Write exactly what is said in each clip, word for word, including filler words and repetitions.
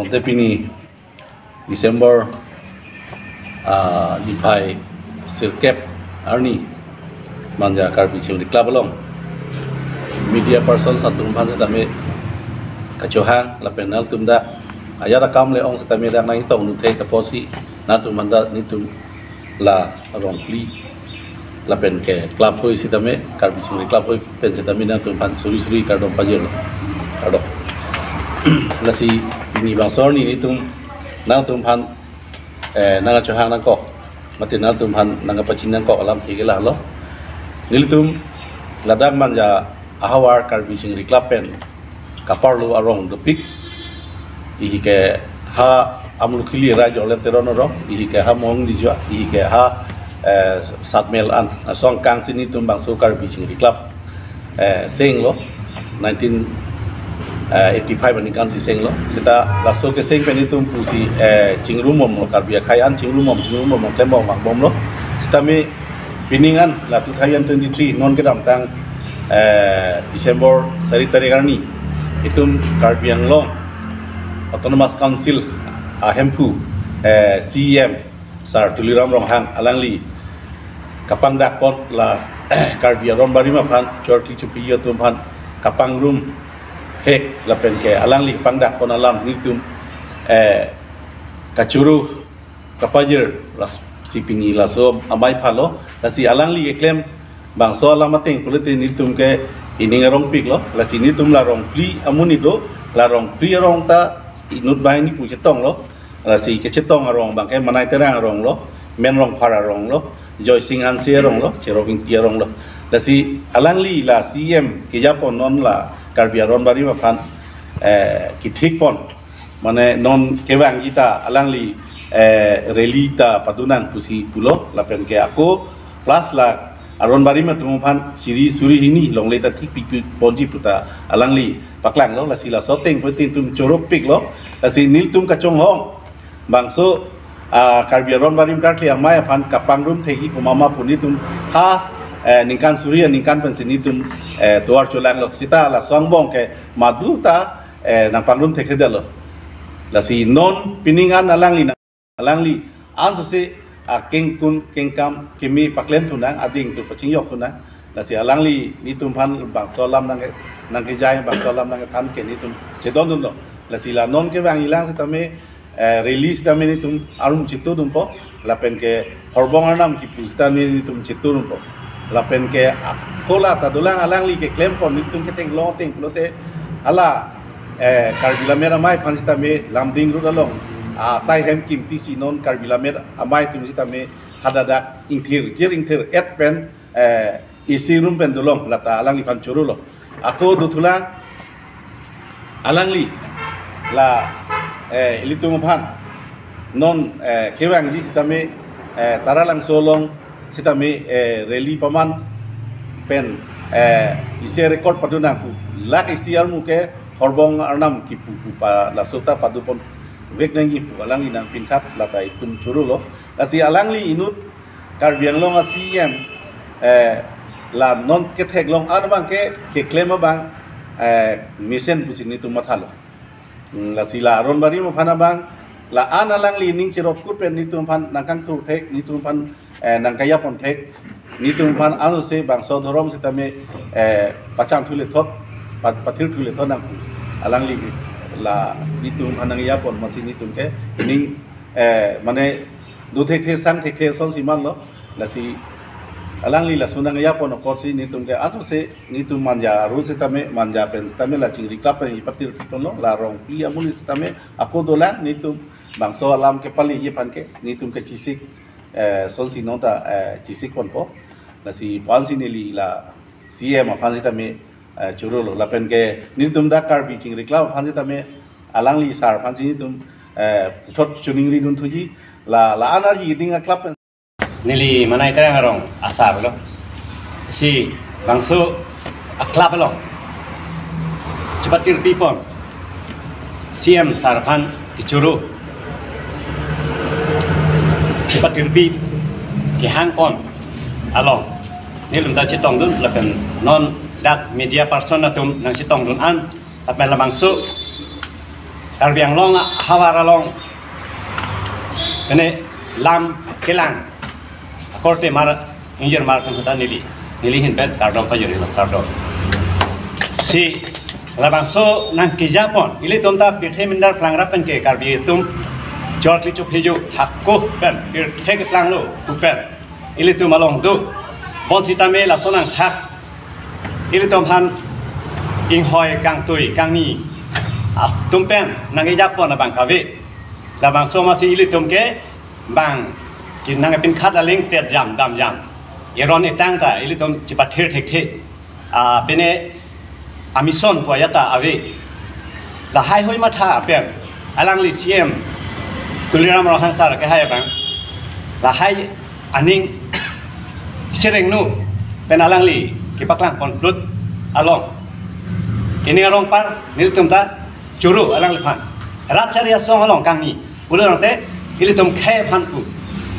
Tangte pini December, ah, niphai sirkep arni Manja Karbi Chingri Club along media persons atum aphan sitame kachohang lapen nangtum dak ajat akam le-ong sitame dak nangtong nuthe kaposi nangtum aphan dak nelitum la rongphli lapen ke club hoi sitame, Karbi Chingri Club hoi pen sitame nangtum aphan suri suri kardom pajirlo. Kardom. Lasi pini bangso arni nelitum nangtum aphan, eh, nangkachohang nangkok, mate nangtum aphan nangkapachini nangkok alamthe ke lahelo. Nelitum ladak Manja ahavar Karbi Chingri Club pen kaparlo arong dopik. Ihi ke ha Amlukhili Rai Jorlem Teron arong, ihi ke ha Mong Dijua, ihi ke ha, eh, Satmel an asong kangsi nelitum bangso Karbi Chingri Club, eh, senglo, nineteen eighty-five aningkan si senglo. Seta laso keseng pen nelitum pusi, eh, chingrumomlo, Karbi akhei an chingrumom, chingrumom, klembom, vangbomlo. Sitame pining an la two thousand twenty-three non kedamtang, eh, December sari tarik arni itum Karbi Anglong Autonomous Council ahemphu, eh, C E M Sir Tuliram Ronghang alangli kapangdakpon la Karbi aron barim aphan chorki chupi atum aphan kapangrum hek lapen ke alangli kapangdakpon alam nelitum, eh, kachoro kapajir lasi pini laso amei phalo, lasi alangli keklem bangso alam ateng pulote nelitum ke ining arongpiklo, lasi nelitum la rongphli amonit do, la rongphli arong ta inut banghini pu chetonglo, lasi kechetong arong abang ke Manai Terang arong lo, Men Rongphar arong lo, Joysing Hanse arong lo, Cherok Ingti arong lo. Lasi alangli la C E M kejapon non la Karbi aron barim aphan, eh, kethikpon. Mane non kevangji ta alangli, eh, rally ta padunang pusi pulo lapen ke ako plus la aron barim atum aphan suri suri hini longle ta thik pik pik ponji puta alangli paklanglo, lasi laso ateng putin nelitum choropiklo, lasi nelitum kachonghong bangso, ah, Karbi aron barim karkli amei aphan kapangrum thekji komat ma pu nelitum ha, eh, ningkan suri aningkan pensi nelitum, eh, tovar cholanglo, seta laso angbong ke madu ta, eh, nangpangrum thekthedetlo. Lasi non pining an alangli nang, alangli ansose akengkun kengkam keme paklem thunang, ading tu pachingjok thunang. Lasi alangli nelitum aphan bangso alam nang, nangkejai, bangso alam nangkethan ke nelitum chedondunlo. Lasi la non kevangjilang sitame, eh, rally sitame nelitum arum chitudunpo, lapen ke horbong arnam kipu sitame nelitum chitudunpo. Lapen ke akola ta dolang alangli keklempon nelitum ketheklong ateng pulote hala, eh, Karbi Lammet Amei aphan sitame Lumding Road along asai hem kimtisi non Karbi Lammet Amei atum sitame hadadak ingthir, jir ingthir et pen, eh, A C room pen dolong lata alangliphan chorolo. Ako dothulang alangli la, eh, ilitum aphan non, eh, kevangji sitame, eh, Taralangso along sitame, eh, rally paman pen, eh, isi record padunang pu. Lak isi armu ke horbong arnam kipu pu pa laso ta padupon vek nangji pu alangli nangpinkhat lata itum chorolo. Lasi alangli inut Karbi Anglong a C E M, eh, la non ketheklong an abang ke, keklem abang, eh, mesen pusi nelitum mathalo. Hmm, lasi la aron barim aphan abang, la-an alangli ning cherop kut pen nelitum aphan nangkangthur thek, nelitum aphan, eh, nangkayapon thek, nelitum aphan ansose bangso dhorom sitame, eh, pacham thule thot, pa-, pathir thule thot nang alangli la nelitum aphan nangyapon masi nelitum ke ning, eh, mane do thekthe sang thekthe asonsi manlo, lasi alangli laso nangyapon apotsi nelitum ke ansose nelitum Manja aru sitame, Manja pen sitame la chingri klap pen ipatir kitonlo, la Rongphli amonit sitame ako dolang nelitum bangso alam kepaleji aphan ke nelitum ke chisik, eh, asonsi nonta, eh, chisikponpo. Lasi pu-ansi neli la C E M aphan sitame, eh, chorolo. Lapen ke nelitum dak Karbi Chingri Club aphan sitame alangli sar aphansi nelitum, eh, puthot choningri dunthuji la, la-an arji ding a club pen. Neli Manai Terang arong asar lo. Si bangso a club along chepatirpipon C E M sar aphan kechoro, chepatirpi kehangpon along nelitum ta chetongdun lapen non dak media person atum nangchetongdun an lapen labangso Karbi Anglong ahavar along pene lam kelang akorte mar ingjir mar atum ta neli, neli ahin pen kardom pajirlo, kardom. Si labangso nangkejapon, ilitum ta pirthe mindar plang rap pen ke Karbi atum chor kli chophejo hako pen pirthe keplang lo pu pen ilitum along do. Bonsitame lason angthak ilitum aphan inghoi kangtui kangni atum pen nangkejapon abang kave. Labangso amatsi ilitum ke bang ke nangpinkhat aling tet jam dam jam, eron etang ta ilitum chepathir thekthe. Ah, pene amison pu ajat ta ave. Lahai hoi matha pen alangli C M Tuliram Ronghang sir kehai abang lahai aning cherengno pen alangli kepaklangpon plut along, kene arong par nelitum ta choro alangliphan. Rat chari asong along kangni pulo tangte ilitum khei aphan pu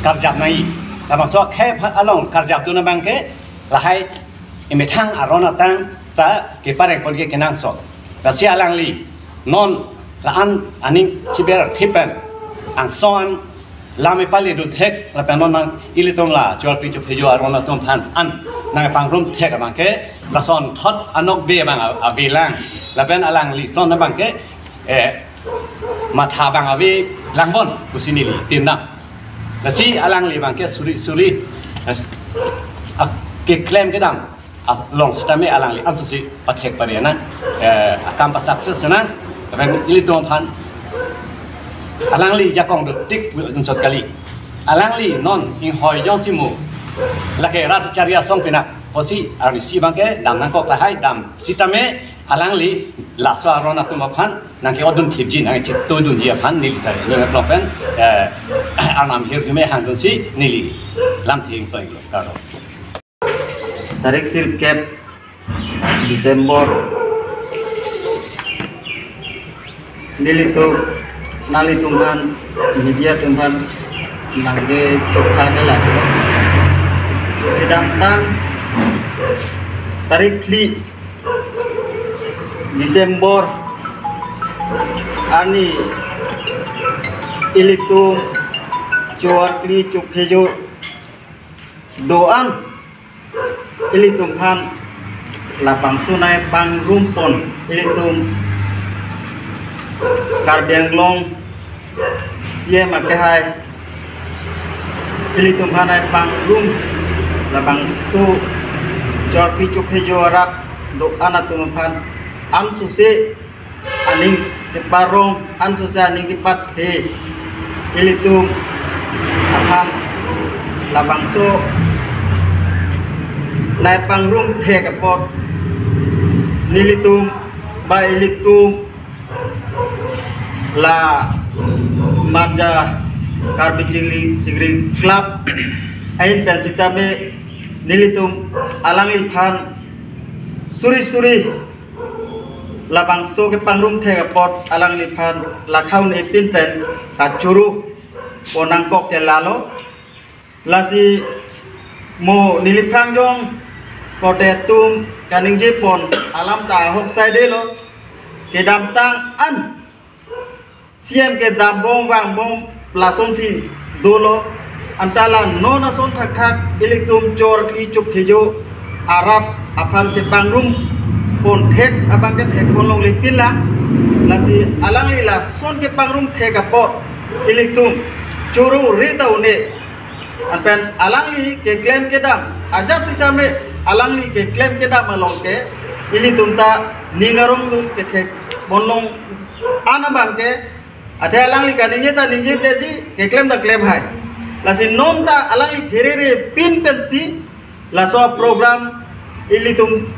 karjap nangji. Labangso khei aphan along karjapdun abang ke lahai emethang aron atang ta keparengpon ke kenangsot. Lasi alangli non la-an aning chiber thipen angsong an lam epaledun thek lapen non nang ilitum la chor kli chophejo aron atum aphan an nangpangrum thek abang ke lason thot anokbe abang a-, avelang. Lapen alangli son abang ke, eh, matha abang ave langbon pusi neli tin dam. Lasi alangli abang ke suri suri, eh, ak-, keklem kedam along sitame alangli ansose pathek pari nang, eh, akam pa-success nang, lapen ilitum aphan alangli jakong dotik pu-, unsot kali. Alangli non inghoi jongsi mo, lake rat chari asong pina pusi arnisi abang ke dam nangkok tahai dam sitame alangli laso aron atum aphan nangke-otdun thipji nangchetodunji aphan neli ta lo nang pen, eh, arnam hirjume hangdunsi neli lamthe ingtoi lo karo. Tarik sirkep December, nelitum, nanglitum aphan, media atum aphan nangke chokha nela. Kedamtang tarik phli December arni ilitum chor kli chophejo do-an ilitum aphan labangso nangpangrumpon ilitum Karbi Anglong C M akehai ilitum aphan nangpangrum labangso chor kli chophejo arat do-an atum aphan ansose aning keparong ansose aning kepathe ilitum aphan labangso nangpangrum thek apot nelitum ba ilitum la Manja Karbi Chingri Chingri Club ahin pen sitame nelitum alangliphan suri suri labangso kepangrum thek apot alangliphan lakhaun epin pen kachoro pon nangkok ke lalo. Lasi mo neliphrang jong korte atum kaningjepon alam ta ahok saidelo. Kedamtang an C M kedam bom vang bom lasonsi dolo. Anta la non ason thakthak ilitum chor kli chophejo arat aphan kepangrumpon thek abang ke thekpon longle pinlang. Lasi alangli lason kepangrum thek apot ilitum choro rita une. Anpen alangli keklem kedam ajat sitame alangli keklem kedam along ke ilitum ta ning arongdun kethekpon long an abang ke, athe alangli kaningje ta ningje teji, keklem ta klem hai. Lasi non ta alangli pherere pin pensi laso program ilitum